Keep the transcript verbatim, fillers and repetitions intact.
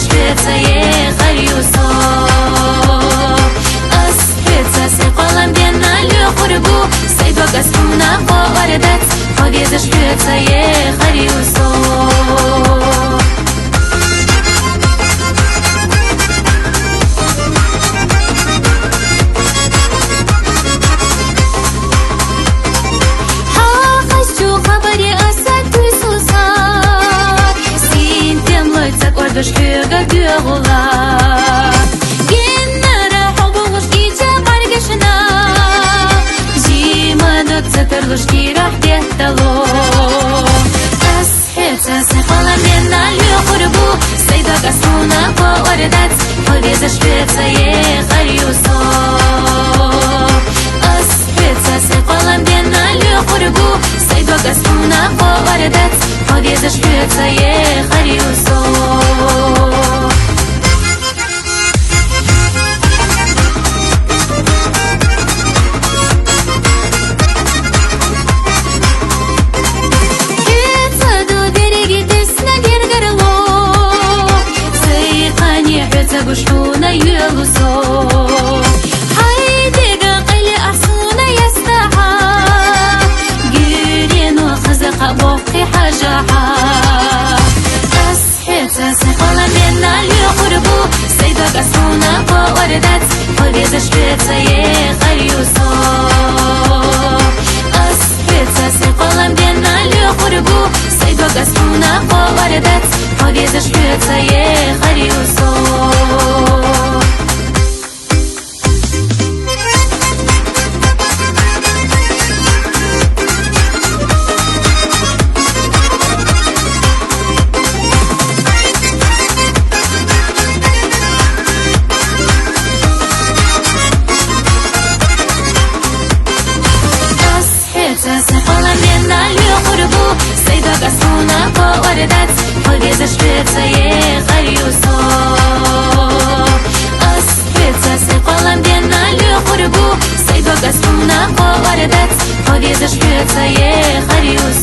шуьца, э, харюсо. Ас хьоьца сай къоалам бенна луьхур бу, сай дог ас хьуна кхоар дац, хьо везаш хьоьца, э, харюсо. Хьа хазачу хабаре аса туьсуса, синтем лой ца кӀордуш хьоьга доагӀула. Геннара хьо богӀуш гича бӀаргашна, жима дог ца тарлуш кирахь деттало. Ас хьоьца сай къоалам бенна луьхур бу, сай дог ас хьуна кхоар дац, хьо везаш хьоьца, э, харюсо. Ас хьоьца сай къоалам бенна луьхур бу, сай дог ас хьуна кхоар дац, хьо везаш хьоьца, э, харюсо. Хьоьца ду беррига тесна гергарло, сай къане хьоьца гуш хьуна йоаллу со. Хьай дега къайле ас хьуна ястахьа, гуьрено хаза кхаъ боккхий хьажахьа. Ас хьоьца сай къоалам бенна луьхур бу, сай дог ас хьуна кхоар дац, хьо везаш хьоьца, э, харюсо. Ас хьоьца сай къоалам бенна луьхур бу, сай дог ас хьуна кхоар дац, хьо везаш хьоьца, э, харюсо. Ас хьоьца сай къоалам бенна луьхур бу, сай дог ас хьуна кхоар дац, хьо везаш хьоьца, э, харюсо. Ас хьоьца сай къоалам бенна луьхур бу, сай дог ас хьуна кхоар дац, хьо везаш хьоьца, э, харюсо.